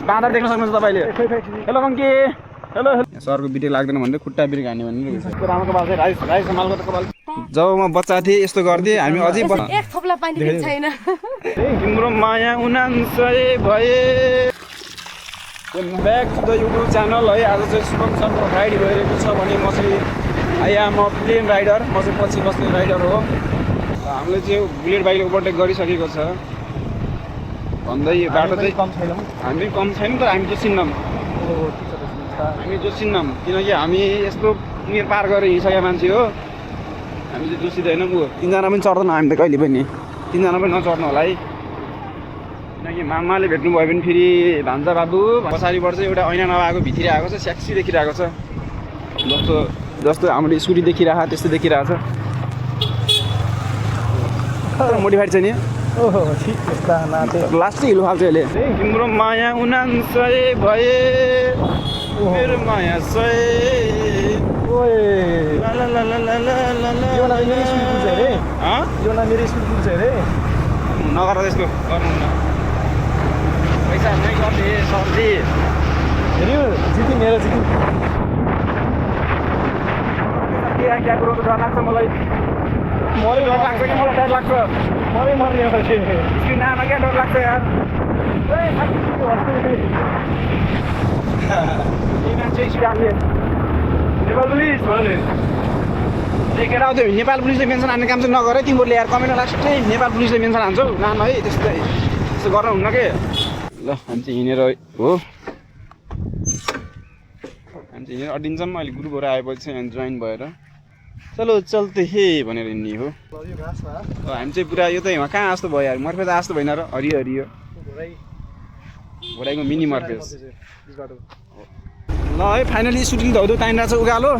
बाँदर देख्न सक्नुहुन्छ तपाईँले। Hello monkey. हेलो सरको बिटे लाग्दैन भनेर खुट्टा बिटे हान्ने भनेर रामको बाल चाहिँ राई सम्हालको त कपाल। जब म बच्चा थिएँ यस्तो गर्थेँ हामी अझै एक थोप्ला पानी पनि छैन। तिम्रो माया 99 भए। Welcome back to the YouTube channel है। आज चाहिँ शुभम सरको राइड भइरहेको छ भने म चाहिँ I am a plain rider. म चाहिँ पछि बस्ने राइडर हो। हामीले चाहिँ बुलेट बाइक ओभरटेक गरिसकेको छ भन्दै बाटो चाहिँ हामी कम छैन तर हामी जोसिन्नौँ। हामी जोसिन्नौँ किनकि हामी यस्तो उमेर पार गरेर हिँडिसकेको मान्छे हो। हामी चाहिँ जोसिँदैनौँ। तिनजना पनि चढ्दैनौँ हामी त कहिले पनि। तिनजना पनि नचढ्नु होला है किनकि मामाले भेट्नुभयो भने फेरि भान्जा बाबु पछाडिबाट चाहिँ एउटा ऐना नभएको भित्री आएको छ स्याक्सी देखिरहेको छ। जस्तो हामीले स्कुटी देखिरहेको त्यस्तो देखिरहेको छ। मोडिफाइड छ नि। ओहो ठिक यस्ता नाते लास्टै हिलो फाल्छ अहिले। तिम्रो माया 99 भए मेरो माया 100। ओए ला ला ला ला ला ला ला यो ना मेरो स्कुल पुग्छ रे। यो ना मेरो स्कुल पुग्छ रे। नगर त्यस्तो गर्नुहुन्न। पैसा नै गर्थे सर्दी। हेऱ्यो जिति मेरो जिति। क्या कुरो त डर लाग्छ मलाई। मलाई डर लाग्छ कि मलाई डर लाग्छ। मलाई मर्ने हो के स्क्रिन आमा क्या डर लाग्छ यार। नेपाल पुलिस भने देखेर आउँथ्यो नेपाल पुलिसले मेन्सन हान्ने काम चाहिँ नगर है तिमीहरूले यार। कमेन्ट लास्टै नेपाल पुलिसले मेन्सन हान्छौ नान है। त्यस्तो गर्नुहुन्न के। ल हामी चाहिँ हिँडेर हो हामी चाहिँ हिँडेर अडिन्छौँ। अहिले ग्रुपहरू आएपछि चाहिँ जोइन भएर चलो चल्ते हे भनेर हिँड्ने हो। हामी चाहिँ पुरा यो त कहाँ जस्तो भयो यार। मर्फेज जस्तो भएन र हरियो हरियो घोडाइको मिनी मर्फेज। ल है फाइनली सुटिङ धौधो तानिरहेको छ उकालो।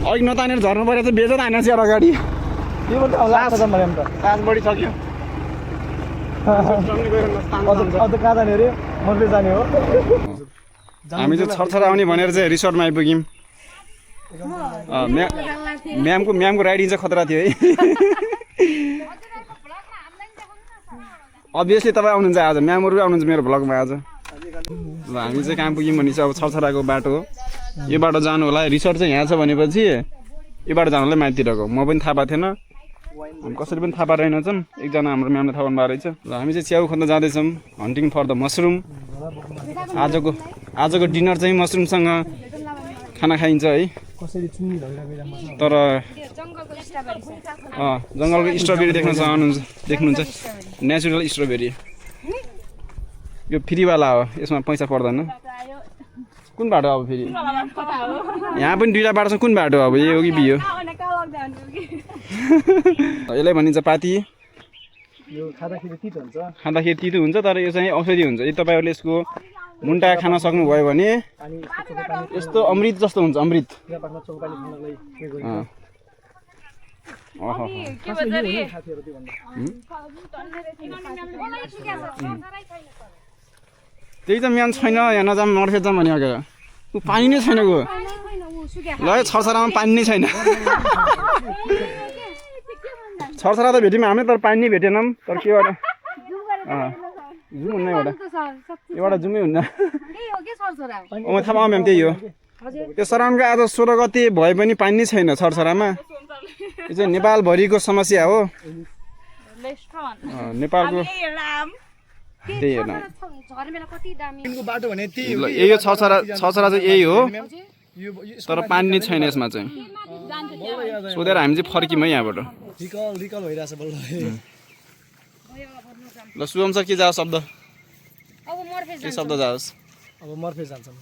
अघि नतानेर झर्नु पऱ्यो त बेजो तानेको छ यार अगाडि। यो त लाग्छ त मलाई त साँझ बढी सक्यो। अझ कहाँ जाने रे मर्फेज जाने हो। हामी चाहिँ छरछर आउने भनेर चाहिँ रिसोर्टमा आइपुग्यौँ। म्यामको राइडिङ चाहिँ खतरा थियो है। अभियसली तपाईँ आउनुहुन्छ आज। म्यामहरू आउनुहुन्छ मेरो भ्लगमा आज। ल हामी चाहिँ कहाँ पुग्यौँ भने चाहिँ अब छरछराको बाटो हो। यो बाटो जानु होला। रिसोर्ट चाहिँ यहाँ छ भनेपछि यो बाटो जानु होला माथितिरको। म पनि थाहा पाएको थिएन। कसरी पनि थाहा पाएर रहेनछन्। एकजना हाम्रो म्यामले थाहा पाउनु भएको रहेछ। ल हामी चाहिँ च्याउ खोज्न जाँदैछौँ। Hunting for the mushroom. आजको डिनर चाहिँ मसरुमसँग खाना खाइन्छ है। तर जङ्गलको स्ट्रबेरी देख्नुहुन्छ नेचुरल स्ट्रबेरी। यो फ्रीवाला हो। यसमा पैसा पर्दैन। कुन बाटो अब फेरि यहाँ पनि दुईवटा बाटो छ। कुन बाटो अब यो हो कि बियो। यसलाई भनिन्छ पाती। खाँदाखेरि तितो हुन्छ तर यो चाहिँ औषधि हुन्छ। यदि तपाईँहरूले यसको मुन्टा खान सक्नुभयो भने यस्तो अमृत जस्तो हुन्छ। अमृत त्यही त म्यान छैन। यहाँ नजाम मर्फेज जाम भने अगाडि ऊ पानी नै छैन गयो। ल छरछरामा पानी नै छैन। छरछरा त भेट्यौँ हामी तर पानी नै भेटेनौँ। तर के गर्दा जुम हुन्न एउटा जुमै हुन्न। थाहा पाऊँ म्याम त्यही हो। त्यो सराउन्डको आज 16 गते भए पनि पानी नै छैन छरछरामा। यो चाहिँ नेपालभरिको समस्या हो। नेपालको त्यही हो। यही हो छरछरा चाहिँ यही हो। तर पानी नै छैन यसमा चाहिँ। सोधेर हामी चाहिँ फर्क्यौँ है यहाँबाट। ल शुभम सर के जाओस् शब्द। के शब्द जाओस्। अब मर्फेज जान्छौँ।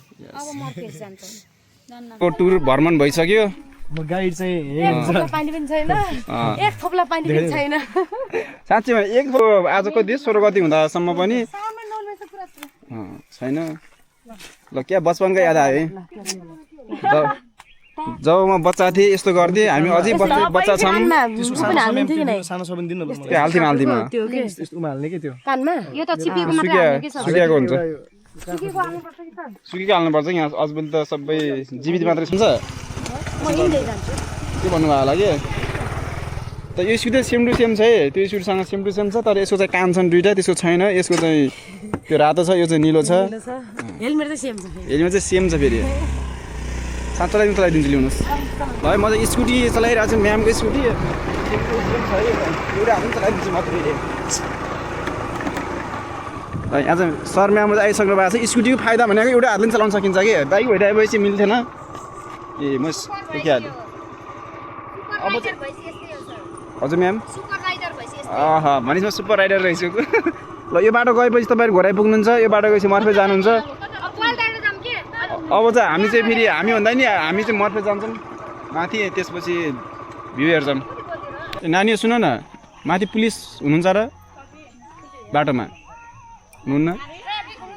को टुर भ्रमण भइसक्यो। म गाइड चाहिँ पानी पनि छैन। एक थोप्ला पानी पनि छैन। साँच्चै एक आज कति 16 गति हुँदासम्म पनि छैन। ल क्या बचपनको याद आयो है। जब म बच्चा थिएँ यस्तो गर्थेँ हामी। अझै बच्चा छौँ। सानो सबन दिनु त्यो हाल्थ्यौँ उमा हाल्ने के त्यो सुकिएको हुन्छ। सुकीको हाल्नुपर्छ। यहाँ अजबेल त सबै जीवित मात्रै हुन्छ। के भन्नुभयो होला कि त यो स्कुटी सेम टु सेम छ है त्यो स्कुटीसँग सेम टु सेम छ तर यसको चाहिँ कान छन् दुईटा त्यसको छैन यसको चाहिँ त्यो रातो छ यो चाहिँ निलो छ हेलमेट चाहिँ सेम छ हेलमेट चाहिँ सेम छ फेरि साथ चलाइदिन्छु ल्याउनुहोस् ल है म चाहिँ स्कुटी चलाइरहेको छु म्यामको स्कुटी एउटा हात चलाइदिन्छु मात्रै आज सर म्याम आइसक्नु भएको छ स्कुटीको फाइदा भनेको एउटा हातले चलाउन सकिन्छ कि बाइक भइरहेपछि मिल्थेन ए म देखिहालेँ अब हजुर म्याम भनेपछि म सुपर राइडर रहेछु ल यो बाटो गएपछि तपाईँहरू घर आइपुग्नुहुन्छ यो बाटो गएपछि मर्फे जानुहुन्छ अब चाहिँ हामी चाहिँ फेरि हामी भन्दा नि हामी चाहिँ मर्फे जान्छौँ माथि त्यसपछि भ्यू हेर्छौँ नानीहरू सुन न माथि पुलिस हुनुहुन्छ र बाटोमा हुनुहुन्न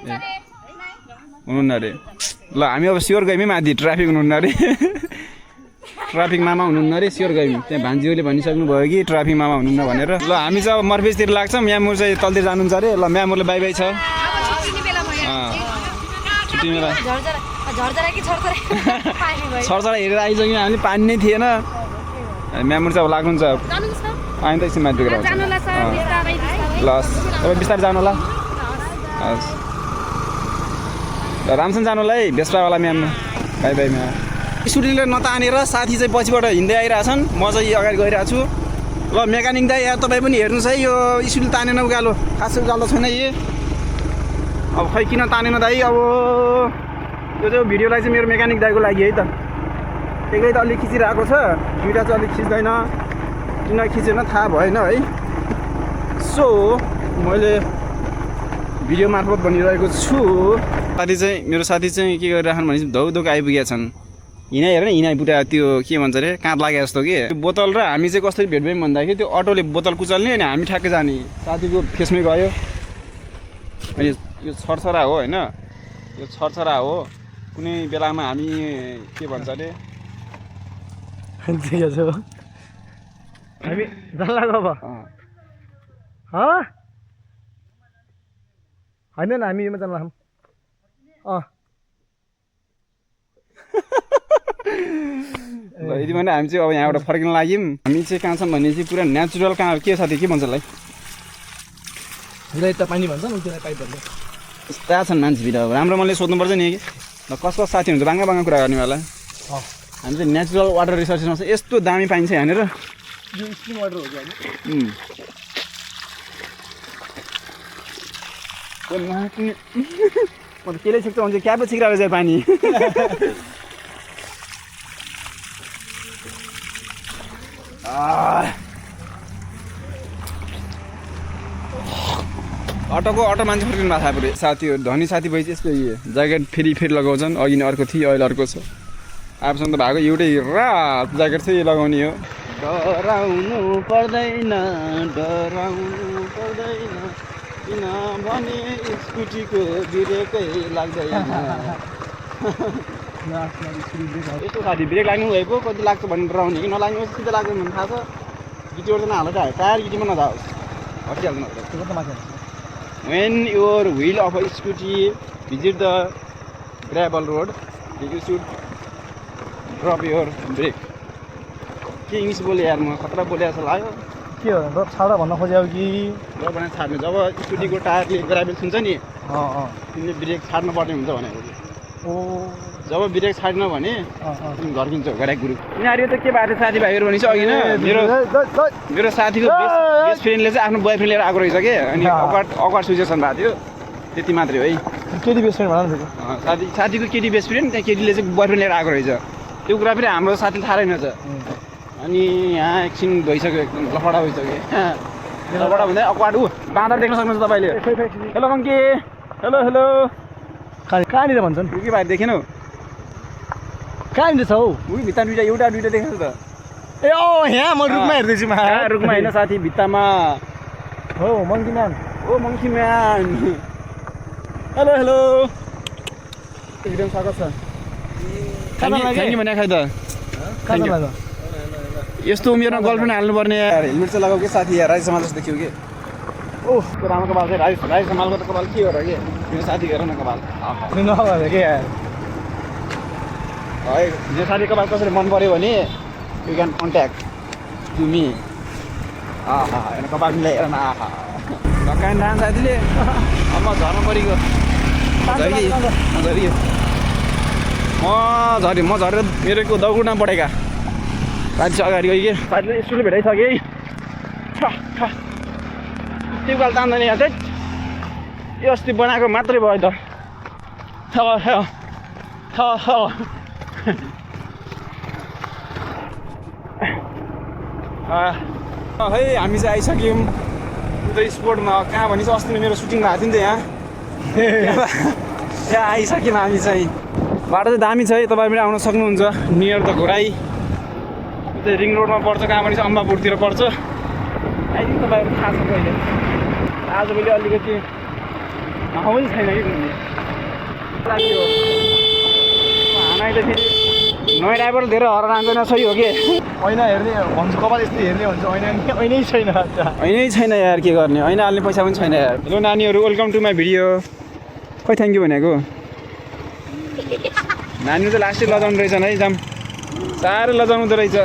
ए हुनुहुन्न अरे ल हामी अब स्योर गयौँ है माथि ट्राफिक हुनुहुन्न अरे ट्राफिक मामा हुनुहुन्न अरे स्योर गयौँ त्यहाँ भान्जीहरूले भनिसक्नु भयो कि ट्राफिक मामा हुनुहुन्न भनेर ल हामी चाहिँ अब मर्फेसतिर लाग्छौँ म्यामहरू चाहिँ तलतिर जानुहुन्छ अरे ल म्यामहरूले बाई बाई छ छुट्टी मेला छरछरा हेरेर आइसक्यौँ हामीले पानी नै थिएन म्यामहरू चाहिँ अब लाग्नुहुन्छ पानी त एकछिन माथि ल तपाईँ बिस्तारै जानु होला हस् राम्रोसँग जानु होला है भेस्पावाला म्याम बाई बाई म्याम स्कुटीले नतानेर साथी चाहिँ पछिबाट हिँड्दै आइरहेछन् म चाहिँ अगाडि गइरहेको छु ल मेकानिक दाइ यहाँ तपाईँ पनि हेर्नुहोस् है यो स्कुटी तानेन उकालो खासै उकालो छैन यी अब खै किन तानेन दाइ अब यो चाहिँ भिडियोलाई चाहिँ मेरो मेकानिक दाइको लागि है त एक्लै त अलिक खिचिरहेको छ दुइटा चाहिँ अलिक खिच्दैन किन खिचेन थाहा भएन है सो मैले भिडियो मार्फत भनिरहेको छु साथी चाहिँ मेरो साथी चाहिँ के गरिरहेछन् भने धौधौक आइपुगेका छन् हिँडाइ हेर न हिँडाइ बुटा त्यो के भन्छ अरे काँध लागे जस्तो कि त्यो बोतल र हामी चाहिँ कसरी भेट भयौँ भन्दाखेरि त्यो अटोले बोतल कुचल्ने अनि हामी ठ्याक्कै जाने साथीको फेसमै गयो अनि यो छरछरा हो होइन यो छरछरा हो कुनै बेलामा हामी के भन्छ अरे हामी जान्ला अब होइन हामी योमा जान्ला यति भने हामी चाहिँ अब यहाँबाट फर्किन लाग्यौँ हामी चाहिँ कहाँ छौँ भने चाहिँ पुरा नेचुरल कहाँ के साथी के भन्छ होला यसलाई त पानी भन्छ उसलाई पाइप भन्छ त्यहाँ छन् मान्छे भित्र अब राम्रो मैले सोध्नुपर्छ नि कि ल कस कस साथी हुन्छ बाङ्गा बाङ्गा कुरा गर्नेवाला हामी चाहिँ नेचुरल वाटर रिसोर्सेसमा चाहिँ यस्तो दामी पाइन्छ यहाँनिर यो स्प्रिङ वाटर हो कि म त केले छिक्छ हुन्छ क्या पो छिक्रा रहेछ पानी अटो मान्छे फर्किनु भएको छ पुरै साथीहरू धनी साथी भएपछि यस्तो ज्याकेट फेरि लगाउँछन् अघि नै अर्को थियो अहिले अर्को छ आफूसँग त भएको एउटै रात ज्याकेट चाहिँ लगाउने हो डराउनु पर्दैन किनभने स्कुटीको ब्रेकै लाग्दैन यस्तो साथी ब्रेक लाग्नु भएको कति लाग्छ भने डराउने कि नलाग्ने सिधै लाग्दैन भने थाहा छ गिटी ओर्दैन हाल्दा टायर गिटीमा नजाओस् हटिहाल्दैन When your wheel of a scooty visit the gravel road, you should drop your brake. के इङ्ग्लिस बोले यार म खतरा बोले जस्तो लाग्यो के हो ड्रप छाड भन्न खोज्यो कि ड्रप भनेर छाड्नु जब स्कुटीको टायरले ग्राभेल छुन्छ नि तिमीले ब्रेक छाड्नु पर्ने हुन्छ भनेको ओ जब ब्रेक छाड्न भने तिमी घर्किन्छौ घराक गुरु यिनीहरू त के भएको साथीभाइहरू भनेपछि अघि न मेरो साथीको बेस्ट फ्रेन्डले चाहिँ आफ्नो बोयफ्रेन्ड लिएर आएको रहेछ कि अनि अक्वार्ड सिचुएसन भएको थियो त्यति मात्रै हो है केटी बेस्ट फ्रेन्ड भन्नु साथीको केटी बेस्ट फ्रेन्ड त्यहाँ केटीले चाहिँ बोयफ्रेन्ड लिएर आएको रहेछ त्यो कुरा फेरि हाम्रो साथीले थाहा रहेनछ अनि यहाँ एकछिन भइसक्यो एकदम लफडा भइसक्यो लफडा भन्दा अक्वार्ड बाँदर देख्न सक्नुहुन्छ तपाईँले हेलो कङ्की हेलो हेलो कहाँनिर भन्छन् के भाइ देखेनौ कहाँनिर छ हौ उही भित्ता एउटा दुइटा देखेको त ए ओ यहाँ म रुखमा हेर्दैछु रुखमा होइन साथी भित्तामा हो मङ्की म्यान ओ मङ्की म्यान हेलो हेलो एकदम स्वागत छ थ्याङ्क यू भने खाइ त यस्तो उमेरमा गर्लफ्रेन्ड हाल्नुपर्ने हेलमेट चाहिँ लगाऊ कि साथी यहाँ राज समाल जस्तो देखियो कि ओह त्यो राम्रो कपाल चाहिँ राज समालको त कपाल के हो र कि मेरो साथी हेर न कपाल नभए के है मेरो साथी कपाल कसरी मन पऱ्यो भने you can contact to me आहा हेर्न कपाल मिलाएर न आहा ढक्काइन थाहा साथीले अब म झर्नु परेको झरियो म झरेर मेरो दौडमा पढेका साथी चाहिँ अगाडि गयो कि साथीले स्कुल भेटाइसक्यो है त्यो गाल तान्दैन यहाँ चाहिँ यो अस्ति बनाएको मात्रै भयो त है हामी चाहिँ आइसक्यौँ उता स्पोर्टमा कहाँ भनेपछि अस्ति नै मेरो सुटिङ भएको थियो नि त यहाँ त्यहाँ आइसक्यौँ हामी चाहिँ बाटो चाहिँ दामी छ है तपाईँ पनि आउन सक्नुहुन्छ नियर द घोराई उता रिङ रोडमा पर्छ कहाँ भनेपछि अम्बापुरतिर पर्छ आइदिनु तपाईँहरू थाहा छ कहिले आजभोलि अलिकति पनि छैन कि घुम्ने लाग्यो हानाइ त फेरि नयाँ ड्राइभर धेरै हराएर आउँदैन सही हो कि ऐना हेर्ने भन्छु कपाल यस्तो हेर्ने भन्छ ऐनै छैन ऐनै छैन यार के गर्ने ऐना हाल्ने पैसा पनि छैन यार हेलो नानीहरू वेलकम टु माई भिडियो खै थ्याङ्क यू भनेको नानीहरू त लास्टै लजाउनु रहेछन् है जाम साह्रै लजाउनु त रहेछ